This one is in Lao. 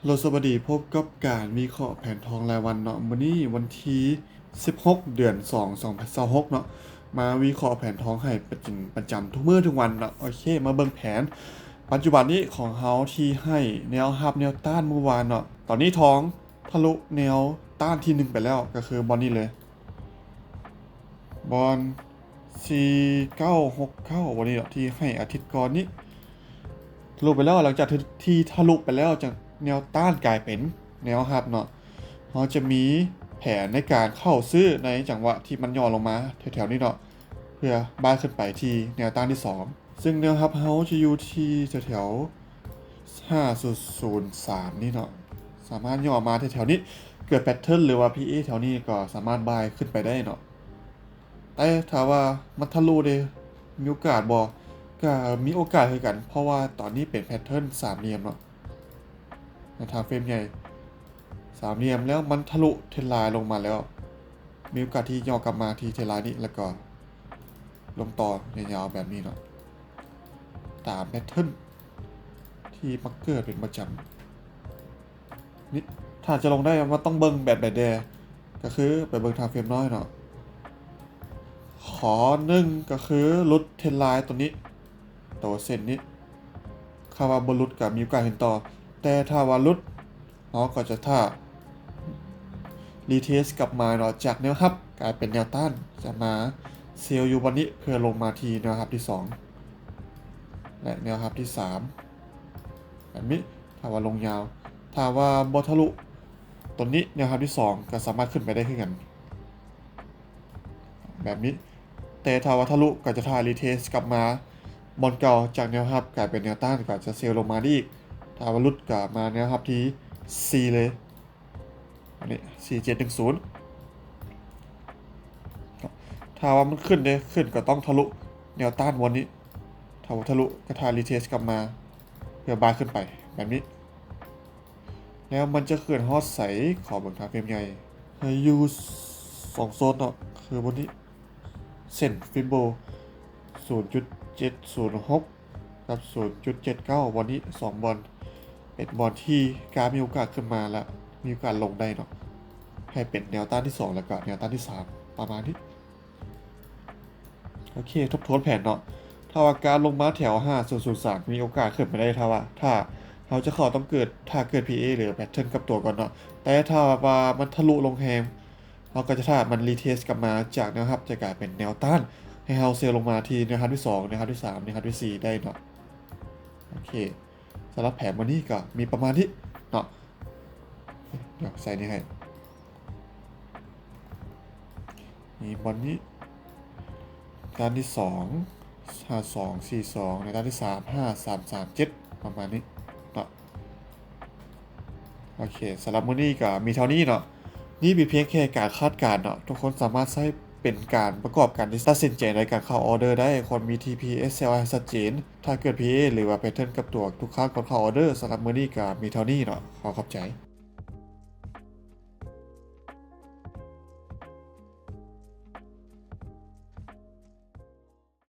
ຮັລໂຫຼ ສະບາຍດີ, ພົບກັບການວິເຄາະແຜນທອງລາຍວັນເນາະ. ມື້ນີ້ວັນທີສິບຫົກ ເດືອນສອງ ສອງພັນຊາວຫົກເນາະ, ມາວິເຄາະແຜນທອງໃຫ້ປະຈຳ ປະຈຳທຸກມື້ທຸກວັນເນາະ. ໂອເຄ ມາເບິ່ງແຜນປັດຈຸບັນນີ້ຂອງເຮົາທີ່ໃຫ້ແນວຮັບແນວຕ້ານມື້ວານເນາະ. ຕອນນີ້ທອງທະລຸແນວຕ້ານທີໜຶ່ງໄປແລ້ວ, ກໍຄືບ່ອນນີ້ເລີຍ ບ່ອນ ສີ່ເກົ້າຫົກເກົ້າ ບ່ອນນີ້ເນາະ ທີ່ໃຫ້ອາທິດກ່ອນນີ້ ທະລຸໄປແລ້ວ. ຫຼັງຈາກທີ່ ທີ່ທະລຸໄປແລ້ວ ຈາກແນວຕ້ານກາຍເປັນແນວຮັບເນາະ, ເຮົາຈະມີແຜນໃນການເຂົ້າຊື້ໃນຈັງຫວະທີ່ມັນຫຍໍ້ລົງມາແຖວໆນີ້ເນາະ ເພື່ອບາຍຂຶ້ນໄປທີ່ແນວຕ້ານທີສອງ. ຊຶ່ງແນວຮັບເຮົາຈະຢູ່ທີ່ແຖວໆ ຫ້າສູນສູນສາມນີ້ເນາະ, ສາມາດຫຍໍ້ມາແຖວໆນີ້ ເກີດແພັດເທີນ ຫຼືວ່າ ພີເອ ແຖວນີ້ກໍສາມາດບາຍຂຶ້ນໄປໄດ້ເນາະ. ແຕ່ຖ້າວ່າມັນທະລຸເດ ມີໂອກາດບໍ່? ກໍມີໂອກາດຄືກັນ, ເພາະວ່າຕອນນີ້ເປັນແພັດເທີນສາມຫຼ່ຽມເນາະ, ໃນທາມເຟຣມໃຫຍ່ສາມຫຼ່ຽມ ແລ້ວມັນທະລຸເທຣນລາຍລົງມາແລ້ວ ມີໂອກາດທີ່ຫຍໍ້ກັບມາທີ່ເທຣນລາຍນີ້ ແລ້ວກໍລົງຕໍ່ຍາວໆແບບນີ້ເນາະ, ຕາມແພັດເທີນທີ່ມັກເກີດເປັນປະຈຳ. ນີ້ ຖ້າຈະລົງໄດ້ ມັນຕ້ອງເບິ່ງແບບໃດແດ່? ກໍຄືໄປເບິ່ງທາມເຟຣມນ້ອຍເນາະ. ຂໍ້ໜຶ່ງກໍຄືຫຼຸດເທຣນລາຍຕົວນີ້ ຕົວເສັ້ນນີ້, ຖ້າວ່າບໍ່ຫຼຸດກໍມີໂອກາດຂຶ້ນຕໍ່, ແຕ່ຖ້າວ່າຫຼຸດ ເຮົາກໍຈະຖ້າຣີເທສກັບມາເນາະ, ຈາກແນວຮັບກາຍເປັນແນວຕ້ານ, ຈະມາເຊວຢູ່ບ່ອນນີ້ເພື່ອລົງມາທີ່ແນວຮັບທີສອງ ແລະ ແນວຮັບທີສາມ ແບບນີ້. ຖ້າວ່າລົງຍາວ ຖ້າວ່າບໍ່ທະລຸຕົວນີ້ ແນວຮັບທີສອງກໍສາມາດຂຶ້ນໄປໄດ້ຄືກັນ ແບບນີ້. ແຕ່ຖ້າວ່າທະລຸກໍຈະຖ້າຣີເທສກັບມາບ່ອນເກົ່າ, ຈາກແນວຮັບກາຍເປັນແນວຕ້ານ ກໍຈະເຊວລົງມາໄດ້ອີກ. ຖ້າວ່າຫຼຸດກໍມາແນວຮັບທີສີ່ເລີຍ, ອັນນີ້ ສີ່ເຈັດໜຶ່ງສູນ. ຖ້າວ່າມັນຂຶ້ນເດ້ ຂຶ້ນກໍຕ້ອງທະລຸແນວຕ້ານບ່ອນນີ້, ຖ້າບໍ່ທະລຸກໍຖ້າຣີເທສກັບມາເພື່ອບາຍຂຶ້ນໄປແບບນີ້. ແລ້ວມັນຈະເຄື່ອນຮອດໃສ? ຂໍເບິ່ງທາມເຟຣມໃຫຍ່. ໃຫ້ຢູ່ສອງໂຊນເນາະ, ຄືບ່ອນນີ້ ເສັ້ນຟິບໂບ ສູນຈຸດເຈັດສູນຫົກ ກັບ ສູນຈຸດເຈັດເກົ້າ ບ່ອນນີ້ ສອງບ່ອນ ເປັນບ່ອນທີ່ກາມີໂອກາດຂຶ້ນມາ ແລະ ມີໂອກາດລົງໄດ້ເນາະ, ໃຫ້ເປັນແນວຕ້ານທີສອງ ແລ້ວກໍແນວຕ້ານທີສາມ ປະມານນີ້. ໂອເຄ ທົບທວນແຜນເນາະ. ຖ້າວ່າກາລົງມາແຖວຫ້າສູນສູນສາມ ມີໂອກາດຂຶ້ນໄປໄດ້, ຖ້າວ່າ ຖ້າເຮົາຈະເຂົ້າຕ້ອງເກີດ ຖ້າເກີດ ພີເອ ຫຼື ແພັດເທີນກັບຕົວກ່ອນເນາະ. ແຕ່ຖ້າວ່າມັນທະລຸລົງແຮງ ເຮົາກໍຈະຖ້າມັນຣີເທສກັບມາ ຈາກແນວຮັບຈະກາຍເປັນແນວຕ້ານ ໃຫ້ເຮົາເຊວລົງມາທີ່ແນວຮັບທີສອງ ແນວຮັບທີສາມ ແນວຮັບທີສີ່ໄດ້ເນາະ. ໂອເຄ ສຳລັບແຜນມື້ນີ້ກໍມີປະມານນີ້ເນາະ. ດຽວໃສ່ນີ້ໃຫ້ ມີບ່ອນນີ້ ດ້ານທີສອງ ຫ້າສອງສີ່ສອງ ໃນດ້ານທີສາມ ຫ້າສາມສາມເຈັດ ປະມານນີ້ເນາະ. ໂອເຄ ສຳລັບມື້ນີ້ກໍມີເທົ່ານີ້ເນາະ. ນີ້ເປັນພຽງແຄ່ການຄາດການເນາະ, ທຸກຄົນສາມາດໃຊ້ເປັນການປະກອບການທີ່ຕັດສິນໃຈໃນການເຂົ້າອອເດີໄດ້. ຄວນມີ ທີພີ ແອສ ແອລ ໃຫ້ຊັດເຈນ ຖ້າເກີດ ພີເອ ຫຼືວ່າ ແພັດເທີນ ກັບຕົວທຸກຄັ້ງກ່ອນເຂົ້າອອເດີ. ສຳລັບມື້ນີ້ກໍມີເທົ່ານີ້ເນາະ. ຂໍຂອບໃຈ.